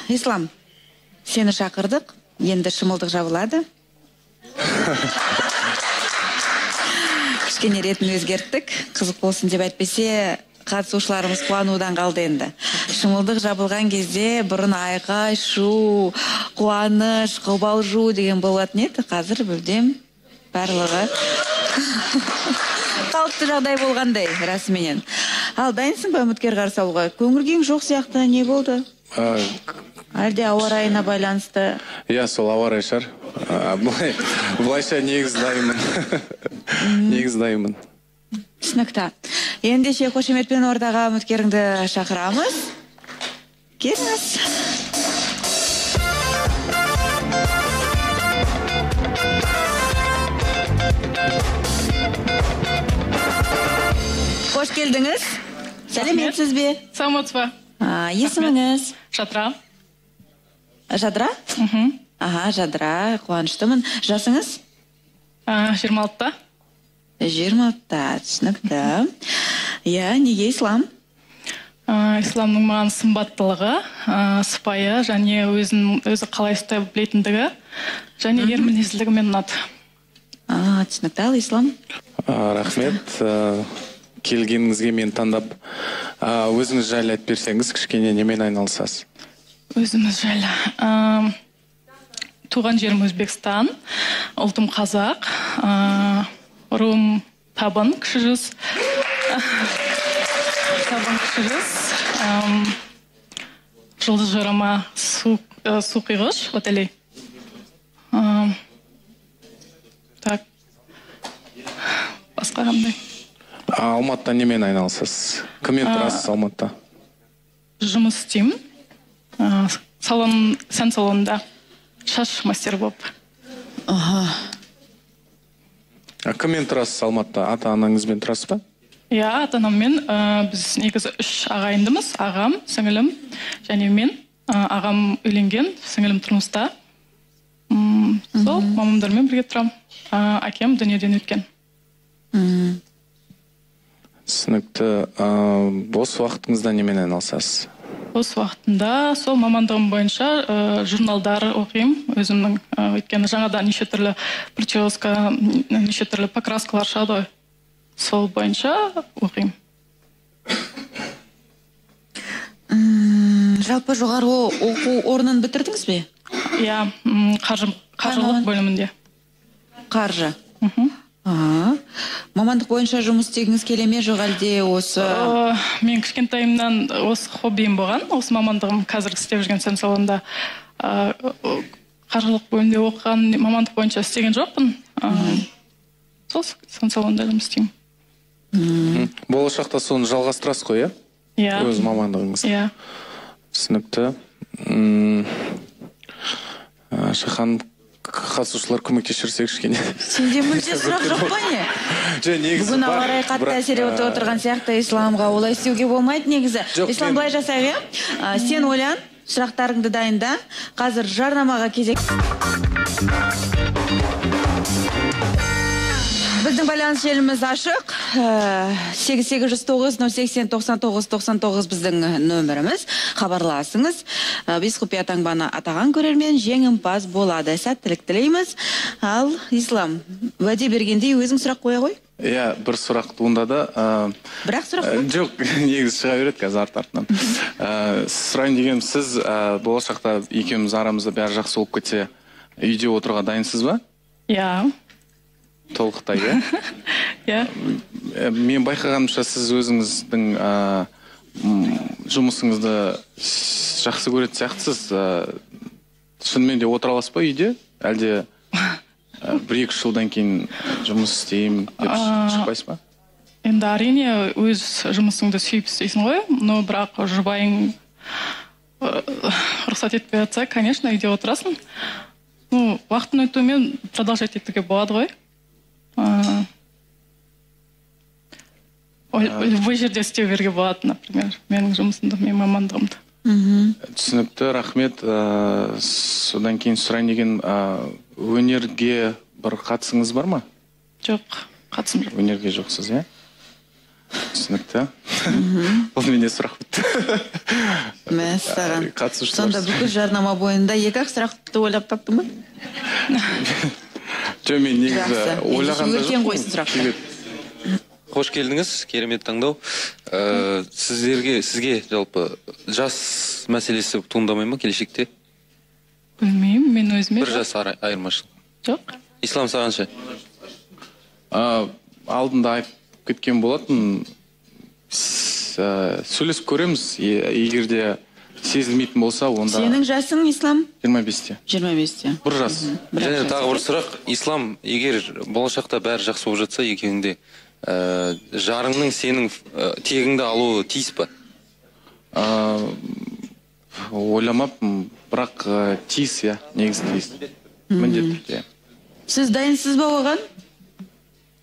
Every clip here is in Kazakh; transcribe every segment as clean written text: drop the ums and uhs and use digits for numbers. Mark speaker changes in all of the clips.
Speaker 1: Ислам, сені шақырдық. Енді шымылдық жабылады. Кішкене ретін өзгерттік. Қызық болсын деп әйтпесе, қатысушыларымыз қуанудан қалды енді. Шымылдық жабылған кезде бұрын айқай, шу, қуаныш, қобалжу деген болатын еді. Қазір мүлдем барлығы қалыпты жағдай болғандай расыменен. Ал дайынсың ба үміткер қарсы алуға? Көңіл күйің жоқ сияқты, не болды? Әлде ауа райына байланысты?
Speaker 2: Иә, сол ауа райы шығар. Былайша негізі дайынмын. Негізі дайынмын.
Speaker 1: Түсінікті. Ендеше қошеметпен ортаға үміткеріңді шақырамыз. Келіңіз. Қош келдіңіз. Сәлеметсіз бе?
Speaker 3: Саламатсыз ба?
Speaker 1: Есіміңіз?
Speaker 3: Жадыра.
Speaker 1: Жадыра? Аха, Жадыра, қуаныштымын. Жасыңыз?
Speaker 3: 26-та.
Speaker 1: 26-та, түсінікті. Иә, неге Ислам?
Speaker 3: Исламның маған сымбаттылығы, сыпайы және өзі қалай ұстай білетіндігі және ер мінезділігімен ұнады.
Speaker 1: Түсінікті. Ал Ислам?
Speaker 2: Рахмет. Келгеніңізге мен таңдап, өзіңіз жайлы айтып берсеңіз, кішкене немен айналысасыз?
Speaker 3: Өзіміз жайлы. Туған жерім Өзбекстан, ұлтым қазақ, руым Табын, кіші жүз. Табын, кіші жүз. Жұлдыз жорама су құйғыш, лотерей. Так, басқа қандай?
Speaker 2: Алматыда немен айналысасыз? Кіммен тұрасыз Алматыда?
Speaker 3: Жұмыс істеймін. Сән салонында шаш мастері болып.
Speaker 2: Кіммен тұрасыз Алматыда? Ата-анаңызбен тұрасыз ба?
Speaker 3: Иә, ата-анаммен. Біз негізі 3 ағайындымыз. Ағам, сіңілім және мен. Ағам үйленген, сіңілім тұрмыста. Сол мамамдармен бірге тұрамын. Әкем дүниеден өткен.
Speaker 2: Түсінікті. Бос уақытыңызда немен айналысасыз?
Speaker 3: Бос уақытында сол мамандығым бойынша журналдар оқимын өзімнің. Өйткені жаңадан неше түрлі прическа, неше түрлі покраскалар шығады ғой. Сол бойынша оқимын.
Speaker 1: Жалпы жоғары оқу орнын бітірдіңіз бе?
Speaker 3: Иә, қаржылық бөлімінде.
Speaker 1: Қаржы. Мамандық бойынша жұмыс істегіңіз келе ме, жоқ әлде осы?
Speaker 3: Мен кішкентайымнан осы хоббиім болған, осы мамандығым қазір істеп жүрген сән салонында. Қаржылық бөлімде оқыған мамандық бойынша істеген жоқпын. Сол сән салонында жұмыс істеймін.
Speaker 2: Болашақта соны жалғастырасыз ғой, иә?
Speaker 3: Иә.
Speaker 2: Өз мамандығыңыз.
Speaker 3: Иә.
Speaker 2: Түсінікті. Шахан, қатысушылар көмектесіп кішкене.
Speaker 1: Сенде мүлде сұрақ жоқ па не? Бүгін ауа райы қатты әсер етіп отырған сияқты Исламға. Олай істеуге болмайды негізі. Ислам, былай жасайық, иә? Сен ойлан, сұрақтарыңды дайында. Қазір жарнамаға кезек. Біздің байланыс желіміз ашық. 8809 080 99 99 біздің нөміріміз. Хабарласыңыз. 5 құпия таңбаны атаған көрермен жеңімпаз болады. Сәттілік тілейміз. Ал, Ислам, уәде бергендей өзің сұрақ қоя ғой?
Speaker 2: Иә, бір сұрақ туындады.
Speaker 1: Бірақ сұрақ па?
Speaker 2: Жоқ, негізі шыға береді қазір арт-артынан. Сұрайын дегенім, сіз болашақта екеуміз арамызда бәрі жақсы болып кетсе, үйде отыруға дайынсыз ба?
Speaker 3: Иә.
Speaker 2: Толықтай, иә?
Speaker 3: Иә.
Speaker 2: Мен байқағанымша, сіз өзіңіздің жұмысыңызды жақсы көретін сияқтысыз. Шынымен де отыра аласыз ба үйде? Әлде 1-2 жылдан кейін жұмыс істеймін деп шықпайсыз ба?
Speaker 3: Енді әрине өз жұмысыңды сүйіп істейсің ғой, но бірақ жұбайың рұқсат етпей жатса, конечно, үйде отырасың. Ну, уақыттың өтуімен продолжать етуге болады ғой. Любой жерде істеу беруге болады, например, менің жұмысымды, менің мамандығымды.
Speaker 2: Түсінікті, рахмет. Содан кейін сұрайын деген, өнерге бір қатысыңыз бар ма?
Speaker 3: Жоқ, қатысым жоқ.
Speaker 2: Өнерге жоқсыз, иә? Түсінікті. Бұл менде сұрақ бітті.
Speaker 1: Мәссаған.
Speaker 2: Қатысушылар.
Speaker 1: Сонда бүкіл жарнама бойында екі-ақ сұрақты ойлап таптың ба?
Speaker 2: Жоқ, мен негізі
Speaker 1: Жақсы.
Speaker 2: ойлаған да
Speaker 1: Ертең
Speaker 2: жоқпын.
Speaker 1: қойсын сұрақты.
Speaker 4: Қош келдіңіз, керемет таңдау. Сізге жалпы жас мәселесі туындамай ма келешекте?
Speaker 3: Білмеймін, мен өзіме.
Speaker 4: Бір жас айырмашылық.
Speaker 3: Жоқ.
Speaker 4: Ислам, саған ше?
Speaker 2: Алдында айтып кеткен болатын. Сөйлесіп көреміз. Егер де сезілмейтін болса, онда
Speaker 1: Сенің жасың, Ислам?
Speaker 2: 25-те.
Speaker 1: 25-те.
Speaker 2: Бір жас.
Speaker 1: Бір
Speaker 4: Және
Speaker 1: жас.
Speaker 4: тағы бір сұрақ. Ислам, егер болашақта бәрі жақсы болып жатса, екеуіңде, жарыңның сенің тегіңді алуы тиіс па?
Speaker 2: Ойламаппын, бірақ тиіс, иә, негізі тиіс. Міндетті түрде.
Speaker 1: Сіз дайынсыз ба оған?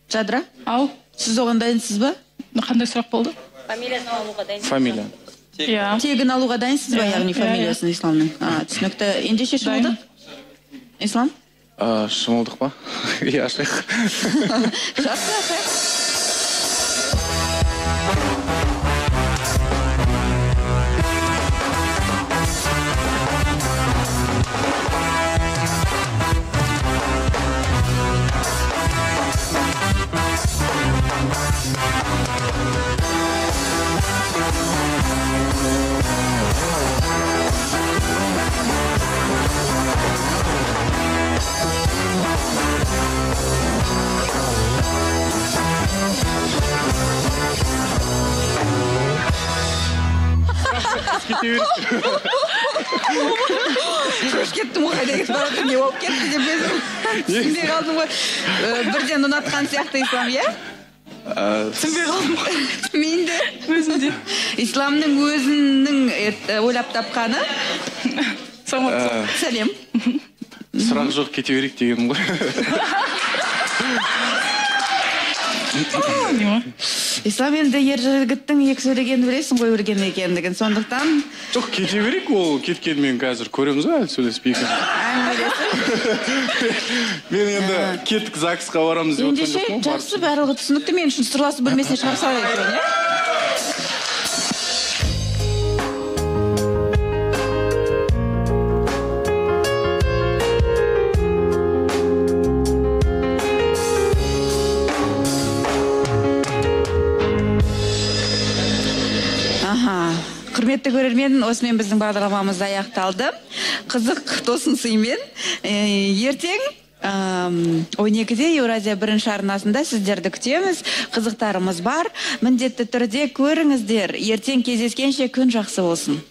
Speaker 1: Жадыра?
Speaker 3: Ау.
Speaker 1: Сіз оған дайынсыз ба?
Speaker 3: Қандай сұрақ болды?
Speaker 5: Фамилиясын алуға дайынсыз.
Speaker 2: Фамилия.
Speaker 3: Иә.
Speaker 1: Тегін алуға дайынсыз ба,
Speaker 3: Иә,
Speaker 1: яғни
Speaker 3: иә,
Speaker 1: фамилиясын Исламның? Түсінікті. Ендеше шымылдық?
Speaker 3: Дайын.
Speaker 1: Ислам?
Speaker 2: Шымылдық па? Иә, ашайық.
Speaker 1: Жақсы, ашайық. Шошып кеттім ғой, қайда кетіп бара жатыр, не болып кетті деп өзім түсінбей қалдым ғой. Бірден ұнатқан сияқты Ислам, иә?
Speaker 3: Түсінбей қалдым ғой.
Speaker 1: Мен де.
Speaker 3: Өзім де.
Speaker 1: Исламның өзінің ойлап тапқаны.
Speaker 3: Саламатсыз.
Speaker 1: Сәлем.
Speaker 2: Сұрақ жоқ, кете берейік дегенім ғой.
Speaker 1: Ислам, енді ер жігіттің екі сөйлегенін білесің ғой, өлген екендігін, сондықтан
Speaker 2: Жоқ, кете берейік, ол кеткенмен қазір көреміз ғой, әлі сөйлеспей екен.
Speaker 1: Әңгімелесіп.
Speaker 2: Мен енді кеттік, ЗАГС-қа барамыз деп
Speaker 1: Ендеше,
Speaker 2: отырған жоқпын ғой,
Speaker 1: жақсы, барлығы түсінікті. Мен үшін сырласу бөлмесіне шығарып салайық екен, иә? Құрметті көрермен, осымен біздің бағдарламамыз аяқталды. Қызық тосын сыймен. Ертең 12-де Еуразия бірінші арнасында сіздерді күтеміз. Қызықтарымыз бар. Міндетті түрде көріңіздер. Ертең кездескенше күн жақсы болсын.